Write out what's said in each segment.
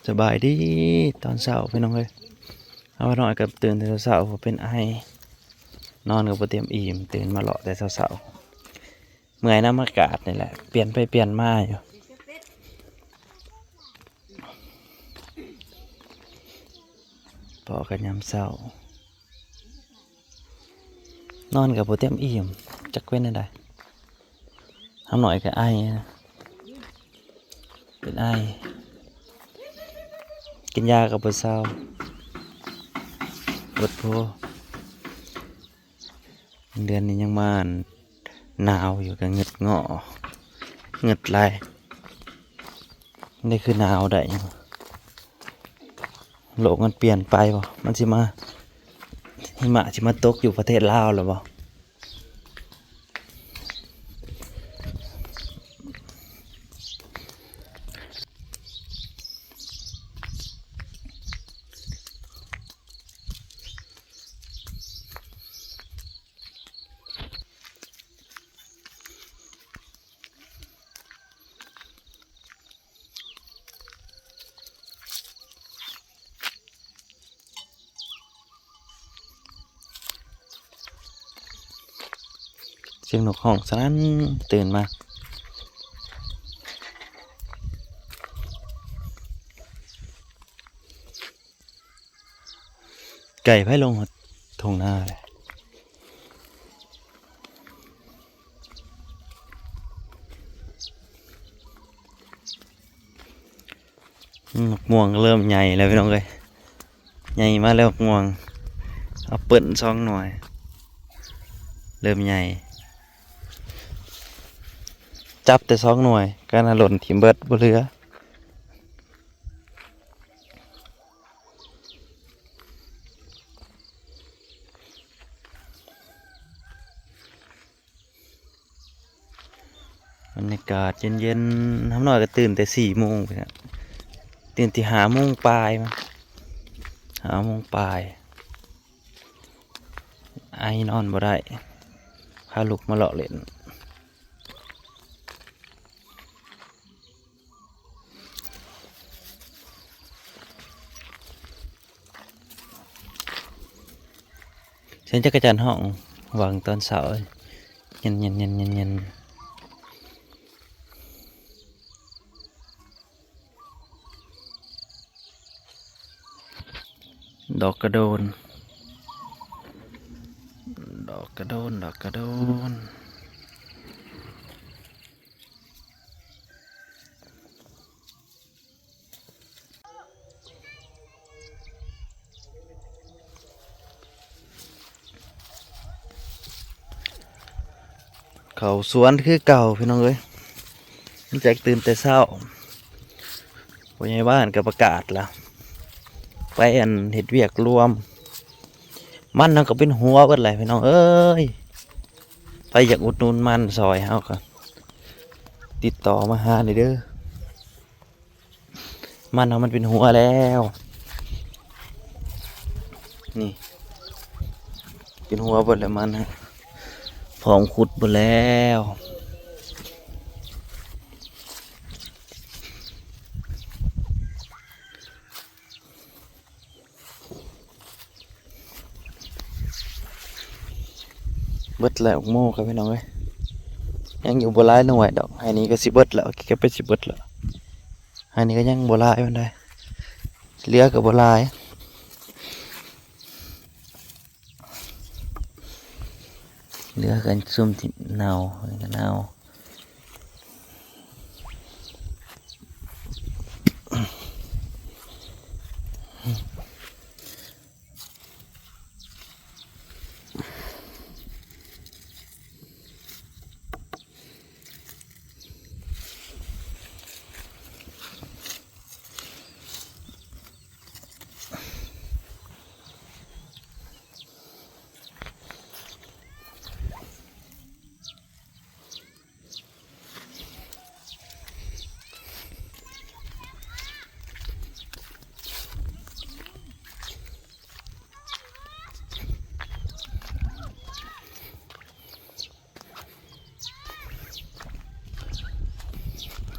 ສະບາຍດີຕອນເຊົ້າພີ່ນ້ອງເອີຍ. ເຮົານ້ອຍກໍຕື່ນແຕ່ເຊົ້າໆ ເປັນໄອ ນອນກໍບໍ່ເຕັມອີ່ມ ຕື່ນມາເລາະແຕ່ເຊົ້າໆ. ເມື່ອຍນຳອາກາດນີ້ແຫຼະ ປ່ຽນໄປປ່ຽນມາຢູ່ ພໍ້ກັນຍາມເຊົ້າ. ນອນກໍບໍ່ເຕັມອີ່ມ ຈັກເປັນແນວໃດ. ຫາງໜ້ອຍກໍໄອນະ ເປັນໄອ ກິນຢາກໍບໍ່ເຊົາ ເບິດໂພ. ເດືອນນີ້ຍັງມາ ໜາວຢູ່ ກໍເຫງິດງໍ້ ເຫງິດຫຼາຍ. ນີ້ຄືໜາວໄດ້ຫຍັງ? ໂລກມັນປ່ຽນໄປບໍ່? ມັນຊິມາ ຫິມະຊິມາຕົກຢູ່ປະເທດລາວແລ້ວບໍ່? ສຽງນົກຮ້ອງສະນັ້ນຕື່ນມາ. ໄກ່ໃຜລົງຮອດທົ່ງນາແຫຼະ. ໝາກມ່ວງເລີ່ມໃຫຍ່ແລ້ວພີ່ນ້ອງເອີຍ ໃຫຍ່ມາແລ້ວໝາກມ່ວງ. ເອົາເປີ້ນສອງໜ່ວຍ ເລີ່ມໃຫຍ່ ຈັບແຕ່ສອງໜ່ວຍ ກະໜ້າຫຼົ່ນຖິ້ມເບິດ ບໍ່ເຫຼືອ. ບັນຍາກາດເຢັນໆ ຫາງໜ້ອຍກໍຕື່ນແຕ່ສີ່ໂມງພຸ້ນນະ ຕື່ນແຕ່ຫ້າໂມງປາຍ ຫ້າໂມງປາຍ. ໄອນອນບໍ່ໄດ້ ພາລູກມາເລາະຫຼິ້ນ. ສຽງຈັກກະຈັນຮ້ອງຫວ່າງຕອນເຊົ້າ ເຢັນໆໆໆໆ. ດອກກະໂດນ ດອກກະໂດນ ດອກກະໂດນ. ເຂົ້າສວນຄືເກົ່າພີ່ນ້ອງເອີຍ ຫຼັງຈາກຕື່ນແຕ່ເຊົ້າ ຜູ້ໃຫຍ່ບ້ານກໍປະກາດລະ ໄປອັນເຮັດວຽກລວມ. ມັນນຳກໍເປັນຫົວເບິດແຫຼະພີ່ນ້ອງເອີຍ ໃຜຢາກອຸດໜູນມັນຊ່ອຍເຮົາກໍຕິດຕໍ່ມາຫານີ້ເດີ້. ມັນເຮົາມັນເປັນຫົວແລ້ວ ນີ້ ເປັນຫົວເບິດແລ້ວ ມັນ ພ້ອມຂຸດເບິດແລ້ວ. ເບິດແລ້ວໝູ່ກັບພີ່ນ້ອງເອີຍ ຍັງຢູ່ບໍ່ຫຼາຍໜ່ວຍດອກ. ໄຮ່ນີ້ກໍຊິເບິດແລ້ວ ເກັບໄປຊິເບິດແລ້ວ. ໄຮ່ນີ້ກໍຍັງບໍ່ຫຼາຍປານໃດ ເຫຼືອກໍບໍ່ຫຼາຍ ເຫຼືອກັນຊຸມທີ່ເນົ່າ ເນົ່າ.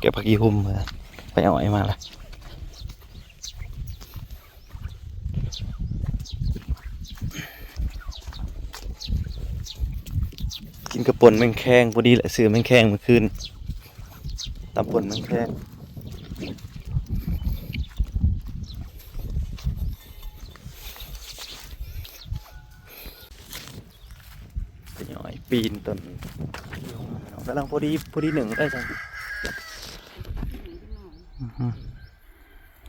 ເກັບຜັກອີ່ຫຸ່ມ ໄປເອົາໄອມາລະ. ມັນກໍປົ່ນແມງແຄງ ພໍດີແຫຼະ ຊື້ແມງແຄງມື້ຄືນ ຕຳປົ່ນແມງແຄງ ທະຍອຍປີນຕົ້ນ ກຳລັງພໍດີ ພໍດີໜຶ້ງໄດ້ຊັ້ນ ອືຮຶ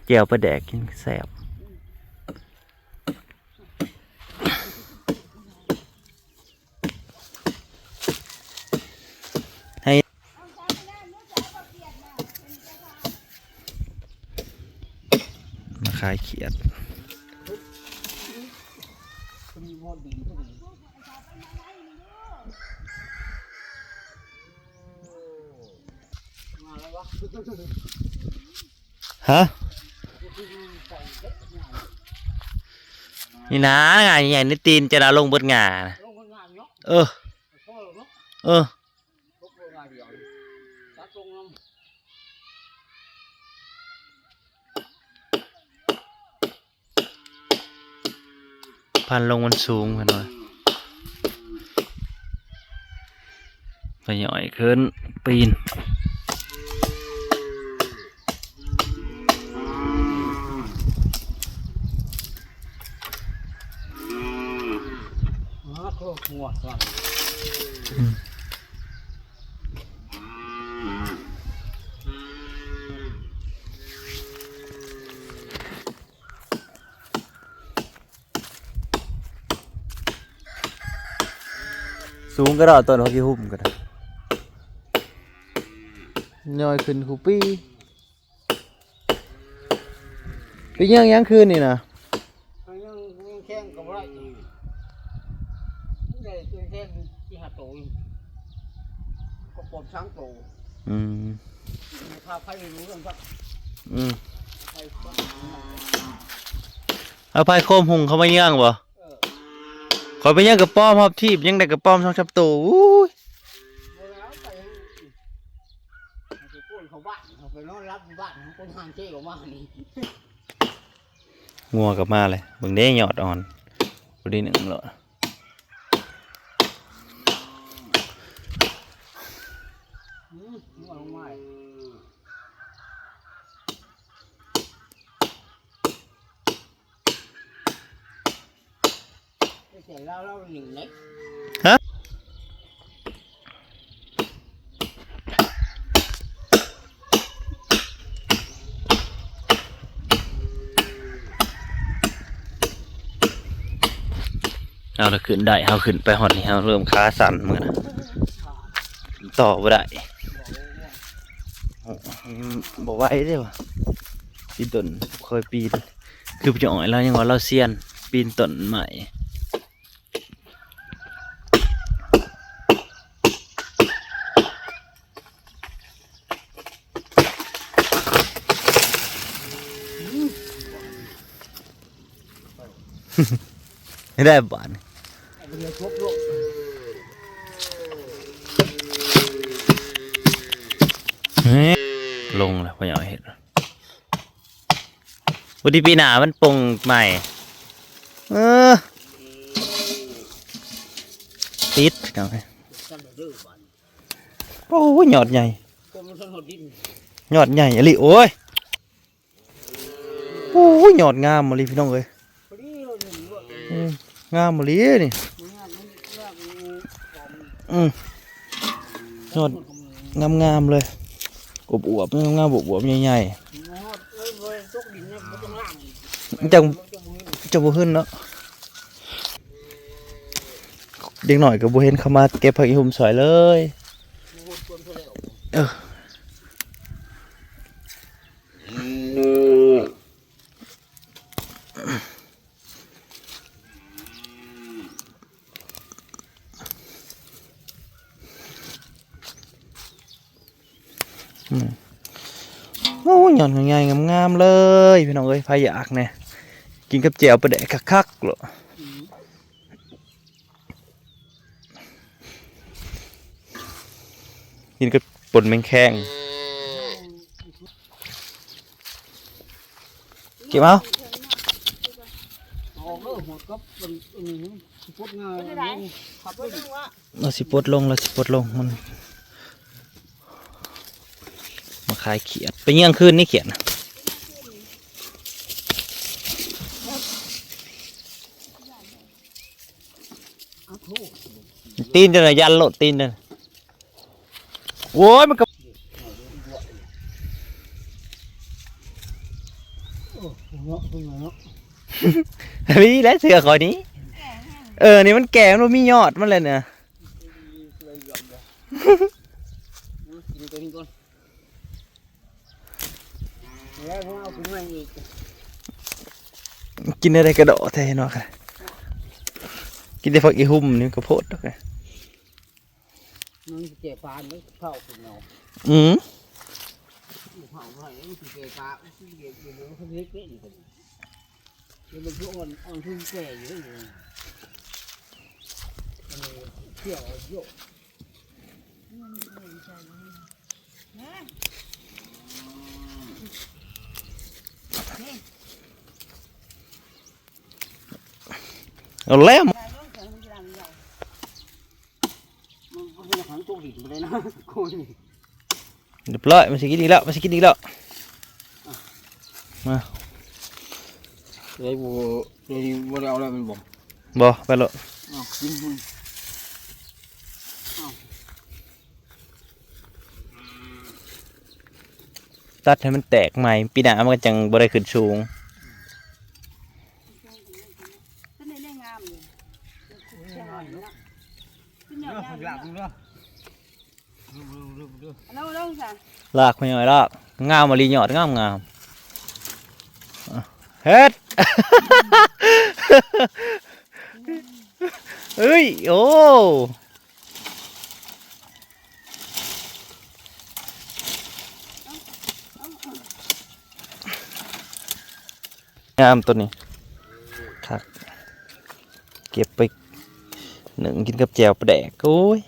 ແຈ່ວປາແດກກິນແຊບ. ໃຫ້ ມາຂາຍຂຽດ ຮະ ນີ້ນາ ງ່າໃຫຍ່ໃນຕີນຈະລະລົງເບິດງ່ານະ ເອີ ເອີ. ພັນລົງມັນສູງ ເພິ່ນວ່າ ທະຍອຍຂຶ້ນ ປີນ ອືມ. ສູງກະດອກ ຕົ້ນຜັກຂີ້ຫຸ່ມກະດອກ ຍ່ອຍຂຶ້ນຄູ່ປີ. ໄປຍ່າງຫຍັງຄືນນີ້ນະ? ໄປຍ່າງ ຍ່າງແຂ້ງກໍບໍ່ໄດ້ ໄດ້ແຄ່ສີ່ຫ້າໂຕ ກໍປອມສາມໂຕ. ອືມ ພາໄຟໄປເບິ່ງກັນ ອືມ ໄຟ ເອົາໄຟໂຄມຫຸງເຂົ້າມາຍ່າງບໍ່? ເອີ ຂ້ອຍໄປຍ່າງກະປອມຮອບທີບ ຍັງໄດ້ກະປອມສອງສາມໂຕ. ອູ້ຍ ບໍ່ໄດ້ເອົາໄປ ໄປໂກນເຂົ້າບ້ານ ເຂົ້າໄປນອນຫຼັບຢູ່ບ້ານ ຄົນຫາງເຈ້ອອກມານີ້. ງົວກໍມາເລີຍ ເບິ່ງເດ້ ຍອດອ່ອນ ບໍ່ໄດ້ໜຶ້ງເລີຍ. ອືມ ງົວລົງມາ. ຮະ ເຮົາລະຂຶ້ນໄດ້ ເຮົາຂຶ້ນໄປຮອດນີ້ ເຮົາເລີ່ມຂາສັ່ນມື້ນະ ຕໍ່ບໍ່ໄດ້ ບໍ່ໄຫວເດ້ວ່າ ປີນຕົ້ນ ບໍ່ເຄີຍປີນ. ຄືພໍ່ອ້ອຍລາວຍັງວ່າລາວຊຽນປີນຕົ້ນໄມ້ ເຮັດໄດ້ບາດນີ້ ເຮີ້ຍ ລົງແລ້ວ ພະເຈົ້າເຮັດ. ບໍ່ດີ ປີໜ້າມັນປົ່ງໃໝ່ ເອີ ຕິດ ໂອ້ຍ ຍອດໃຫຍ່ ຍອດໃຫຍ່ອີ່ຫຼີ ໂອ້ຍ ໂອ້ຍ ຍອດງາມອີ່ຫຼີ ພີ່ນ້ອງເອີຍ. ອືມ ງາມອີ່ຫຼີນີ້ ອືມ ຍອດງາມໆເລີຍ ອວບໆ ງາມໆ ອວບໆ ໃຫຍ່ໆ ມັນຈັ່ງ ຈັ່ງບໍ່ຫຶ່ນເນາະ. ເດັກນ້ອຍກໍບໍ່ເຫັນເຂົາມາເກັບຜັກອີ່ຫຸ່ມຊ່ອຍເລີຍ ເອີ. ອືມ ໂອ້ຍ ຍອດໃຫຍ່ໆ ງາມໆເລີຍ ພີ່ນ້ອງເອີຍ ໃຜຢາກແດ່ ກິນກັບແຈ່ວປາແດກຄັກໆໂລດ. ອືມ ກິນກັບປົ່ນແມງແຄງ ເກັບເອົາ ອອກເດີ ຫົດກັບອັນນີ້ สิปลดงา เป็นจั่งใด ลง ขับรถ ลงวะ เราสิปลดลง เราสิปลดลง มัน มาขายเขียด ไปเยี่ยงคืนนี่เขียดนะ ตีนเจ้าน่ะยันโลด ตีนเจ้าน่ะ โอ้ย มันก็ เนาะ เนาะ เนาะ นี่แหละเสื้อข้อยนี้ เออ นี่มันแก่ มันบ่มียอดมันเลยเนี่ย กินตัวนี้ก่อน แล้วผมเอาขึ้นมาอีก กินอะไรกระเดาะแท้เนาะ กินแต่ผักอีหุ่มนี่ก็โพดดอกนะ มันสิแก่ปานนี้เผาขึ้นเอา อืม เผาไว้มันสิแก่ปาน มันสิแก่อยู่ มันสิเละๆ อยู่กัน เดี๋ยวมันคืออ่อน อ่อนคือแก่อยู่นี่ อันนี้เที่ยวเอาโยก เอาแล้ว มันก็เป็นของตกดินไปเลยนะ โอ้ย เรียบร้อย มันสิกินอีกแล้ว มันสิกินอีกแล้ว มา เลยบ่ เลยบ่ได้เอาแล้วมันบ่ บ่ ไปโลด อ้าว กินมัน อ้าว ตัดให้มันแตกใหม่ ปีหน้ามันก็จั่งบ่ได้ขึ้นสูง ต้นนี้งามอยู่ เนาะ อยากรู้เนาะ ลอง ลองซะ ลาก แม่น้อยลาก งามอีหลี ยอดงามๆ อ่ะ เฮ็ด เอ้ย โอ้ งามตัวนี้ คัก เก็บไปนึ่งกินกับแจ่วปลาแดก โอ้ย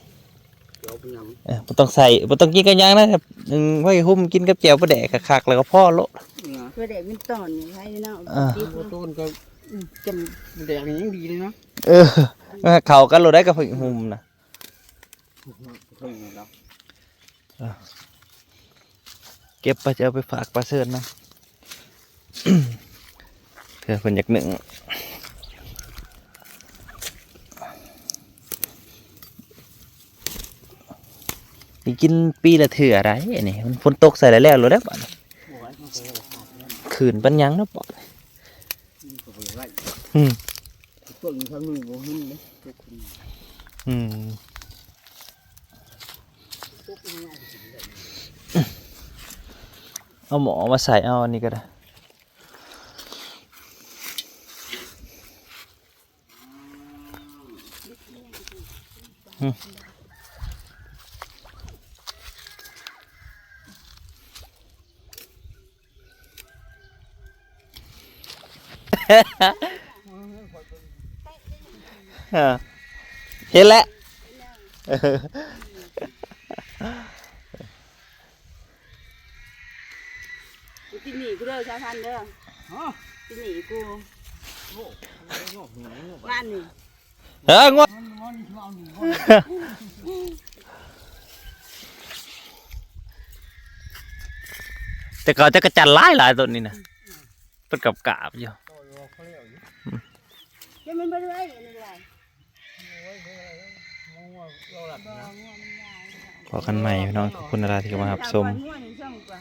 เดี๋ยวเอาไปยำ เออ บ่ต้องใส่ บ่ต้องกินกับหยังนะ นึ่งไว้หุ้มกินกับแจ่วปลาแดกคักๆ แล้วก็พอโลด เนี่ย ปลาแดกมันต้อนนี่ไว้เนาะ อ่า ติด บ่ เนาะ ต้อนก็ อืม จำปลาแดกนี่ยังดีเลยนะ เออ เข้ากันโลดได้กับผักอีหุ่มนะ เก็บไปจะเอาไปฝากปลาเชิญนะ เผื่อเพิ่นอยากนึ่ง นี่กินปีละเทื่อได้ อันนี้มันฝนตกใส่แล้ว แล้วโลดแล้วบัดนี้ คืนปัญญังนะปอด อืม ต้นทางนี้บ่เห็นเลย อืม เอาหม้อมาใส่ เอาอันนี้ก็ได้ อืม เออ เห็นแล้ว เออ กูกินหมี่กูเด้อ ชาวพันธุ์เด้อ ฮะ กินหมี่กู โอ้ บ้านนี่ เออ งวด แต่เก่าจักจั่นหลายๆ ต้นนี้นะ เพิ่นกาบๆ อยู่ เดี๋ยวมันบ่ได้อันนี้หลาย พอกันใหม่พี่น้อง ขอบคุณหลายๆ ที่เข้ามารับชม ง่วงนี่ซ่อมกว่า